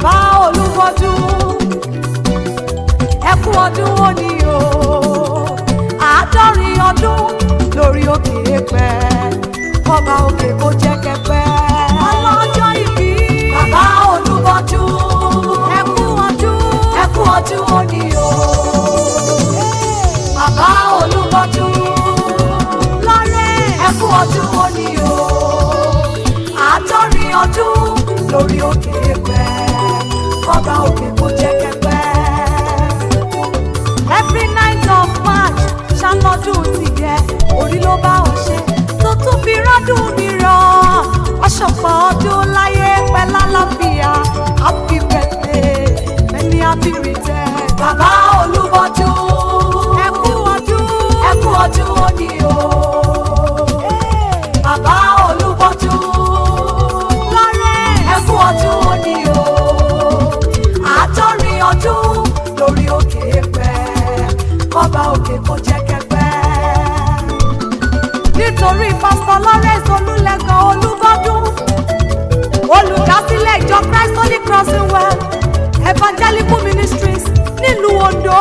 Bàbá Olúbọ́dún, ẹ kú ọdún òní o, 70 ọdún lórí òkè pẹ́, kọ́ba òkè kó jẹ́ kẹpẹ́. Ọlọ́jọ́ ìbí, bàbá Olúbọ́dún, ẹ kú ọdún, ẹ kú ọdún òní o, bàbá Olúbọ́dún, Lawrence, ẹ kú ọdún òní o, 70 ọdún lórí òkè pẹ́, kọ́ba òkè kó jẹ́ kẹpẹ́. Every night of March ṣàlọ́dún ti yẹ, orí ló bá ọ ṣe tó tún fi rọ́dún mi rọ̀. Ọ̀ṣọ̀pọ̀ ọdún láyé pẹ̀lú àlàáfíà. Happy birthday, many happy returns. Bàbá Olúbọ́dún, ẹ kú ọdún, ẹ kú ọdún òní o. Bàbá Olúbọ́dún, Lawrence, ẹ kú ọdún òní o. 70 ọdún lórí òkè pẹ́, kọ́ba òkè kó jẹ́ kẹpẹ́. Nítorí Pásítọ̀ Lawrence Olúlẹ́gàn Olúbọ́dún, olùdásílẹ̀ ìjọ Christ Holy Crossing Well Evangelical Ministries nílùú Ondo,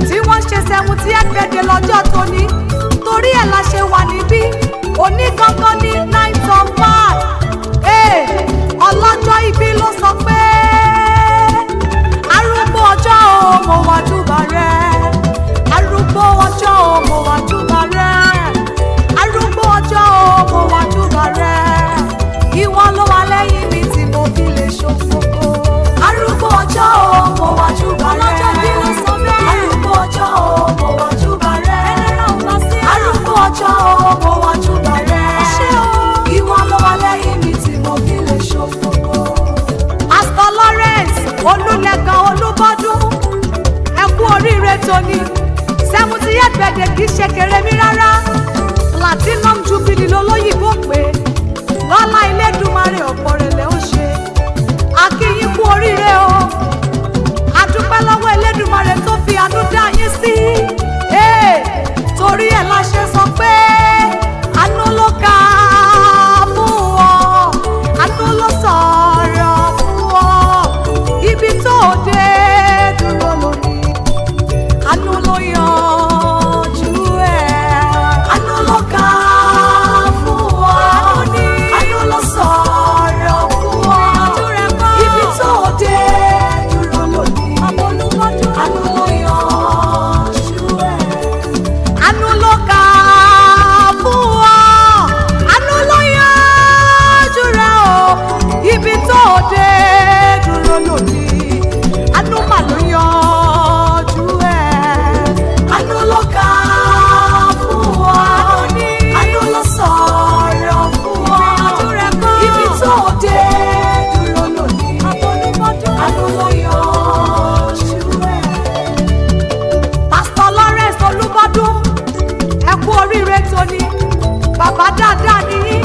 tí wọ́n ṣe 70th birthday lọ́jọ́ tóní, torí ẹ̀ la ṣe wà níbí òní gangan ní 9th of March. Ọlọ́jọ́ ìbí ló sọ pé, "Arúgbó ọjọ́ o, mo wá júbà rẹ. Arúgbó ọjọ́ o, mo wá júbà rẹ. Arúgbó ọjọ́ o, mo wá júbà rẹ. Ìwọ ló wà lẹ́yìn mi tí mo fi lè ṣòfófó." Arúgbó ọjọ́ o, mo wá júbà rẹ. Ọlọ́jọ́ bí ló sọ bẹ́ẹ̀. Arúgbó ọjọ́ o, mo wá júbà rẹ. Arúgbó ọjọ́ o, mo wá júbà rẹ. Ìwọ ló wà lẹ́yìn mi tí mo fi lè ṣòfófó. Pastor Lawrence Olúlẹ́gàn Olúbọ́dún, ẹ kú oríire tóní. 70th birthday kì í ṣe kéré mi rárá. Platinum Jubilee lolóyìnbó pé lọ́lá Ilédùmarè, ọ̀pọ̀ rẹ̀ lẹ́ ó ṣe. A kí yín kú oríire o. A dúpẹ́ lọ́wọ́ Elédùmarè tó fi àánú dá yín sí. Torí ẹ̀ la ṣe sọ pé àánú ló kà fún ọ, àánú ló sọ̀rọ̀ fún ọ. Ibi tó dé dúró lónìí, àánú ló yanjú ẹ̀. Àánú ló kà fún ọ, àánú ló sọ̀rọ̀ fún ọ. Ibi tó dé dúró lónìí, àánú ló yanjú ẹ̀. Àánú ló kà fún ọ, àánú ló yanjú rẹ̀ o. Ibi tó dé dúró lónìí, àánú mà ló yanjú ẹ̀. Àánú ló kà fún ọ, àánú ló sọ̀rọ̀ fún ọ. Ibi tó dé dúró lónìí, àánú ló yanjú ẹ̀. Pastor Lawrence Olúbọ́dún, ẹ kú oríire tóní. Bàbá dáadáa nìyí,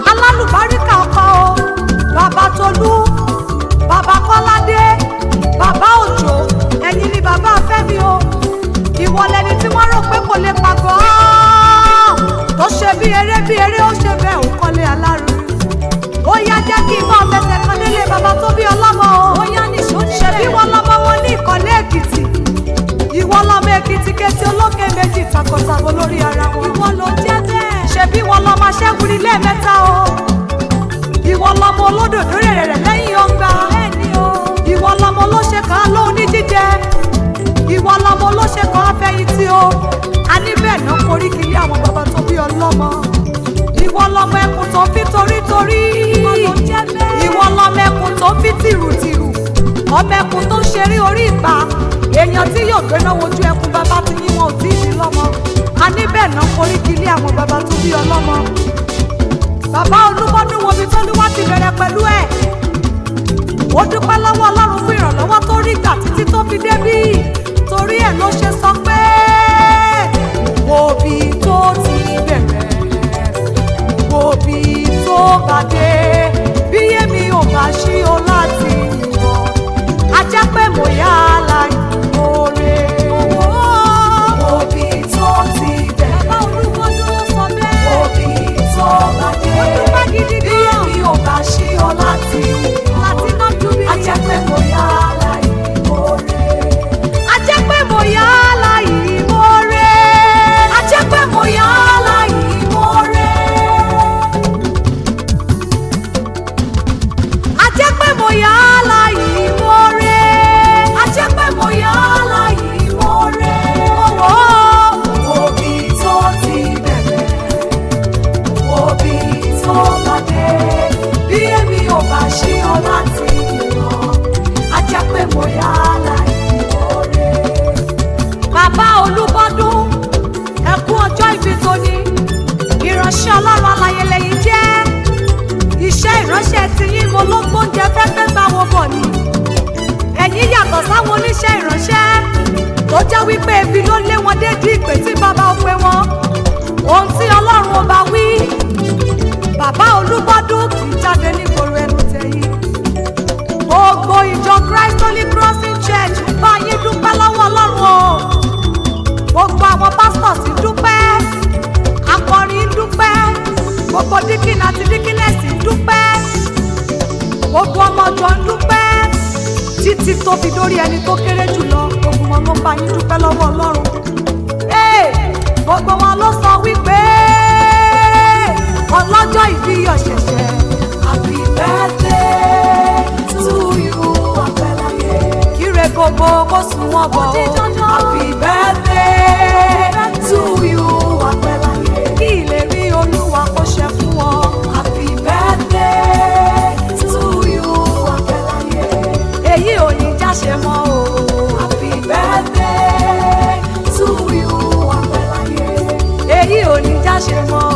alálùbáríkà ọkọ o. Bàbá Tolú, bàbá Kọ́ládé, bàbá Òjò, ẹ̀yin ni bàbá Fẹ́mi o. Ìwọ lẹni tí wọ́n rò pé kò lè pàgọ́, tó ṣe bí eré bí eré, ó ṣe bẹ́ẹ̀, ò kọ́lé alárùn. Ó yá, jẹ́ kí n bá fẹsẹ̀ kan délé bàbá tó bí ọlọ́mọ o. Ó yá, nìṣó nílẹ̀. Ṣebí wọn lọ́mọ wọn ní Ìkọ̀lé Èkìtì. Ìwọ lọmọ Èkìtì kétí olókè méjì takọtabo lórí ara wọn. Ìwọ ló jẹ́ bẹ́ẹ̀. Ṣebí wọn lọmọ aṣẹ́gun lẹ́ẹ̀mẹ́ta o. Ìwọ lọmọ olódòdó rẹ̀ rẹ̀ lẹ́yìn ọgbà. Bẹ́ẹ̀ni o. Ìwọ lọmọ olóṣè kan lóhun ní jíjẹ. Ìwọ lọmọ olóṣè kan afẹ́yìntì o. A ní bẹ́ẹ̀ náà korí kiri àwọn bàbá tó bí ọlọ́mọ. Ìwọ lọmọ ẹkùn tó fi torítorí. Ìwọ ló jẹ́ bẹ́ẹ̀. Ìwọ lọmọ ẹkùn tó fi tìrùtìrù. Ọmọ ẹkùn tó ń ṣeré orí ìpa. Èèyàn tí yóò gbéná wojú ẹkùn bàbá tí yín wọn ò tí ì ní lọ́mọ. A ní bẹ́ẹ̀ náà korí kiri àwọn bàbá tó bí ọlọ́mọ. Bàbá Olúbọ́dún, wo ibi t'Olúwa ti bẹ̀rẹ̀ pẹ̀lú ẹ̀. Ó dúpẹ́ lọ́wọ́ Ọlọ́run fún ìrànlọ́wọ́ tó rí gbà títí tó fi débí. Torí ẹ̀ ló ṣe sọ pé, "Wo bí tó ti bẹ̀rẹ̀, wo bí tó bá dé. Bí èmi ò bá ṣí o láti yàn, a jẹ́ pé mo yá láìmoore." Wo bí tó ti bẹ̀rẹ̀. Bàbá Olúbọ́dún ló sọ bẹ́ẹ̀. Wo bí tó bá dé. Ó dúpẹ́ gidi gan. Bí èmi ò bá ṣí ọ láti yàn. Mo ló gbóúnjẹ fẹ́fẹ́ gbà wọ́n bọ̀ ni. Ẹ̀yin yàtọ̀ sáwọn oníṣẹ́ ìránṣẹ́ tó jẹ́ wípé ebi ló lé wọn dédí ìpè tí bàbá ó pé wọn. Ohun tí Ọlọ́run ò bá wí, bàbá Olúgbọ́dún kì í jáde nígboro ẹnu tẹ̀yìn. Gbogbo ìjọ Christ Holy Crossing Church ń bá yín dúpẹ́ lọ́wọ́ Ọlọ́run o. Gbogbo àwọn pastors ń dúpẹ́, akọrin ń dúpẹ́, gbogbo deacon àti deaconess ń dúpẹ́, gbogbo ọmọ ìjọ ń dúpẹ́, títí tó fi dórí ẹni tó kéré jùlọ, gbogbo wọn ló ń bá yín dúpẹ́ lọ́wọ́ Ọlọ́run. Ee, gbogbo wọn ló sọ wípé ọlọ́jọ́ ìbí ọ̀ṣẹ̀ṣẹ̀. Happy birthday to you, Àpẹláyé. Kíre gbogbo kó sùn wọ́n bọ̀ o. Happy birthday to you, Àpẹláyé. Kí ìlérí Olúwa kó ṣẹ fún ọ. Happy birthday to you, Àpẹláyé. Èyí ò ní jáṣe mọ́ o. Happy birthday to you, Àpẹláyé. Èyí ò ní jáṣe mọ́.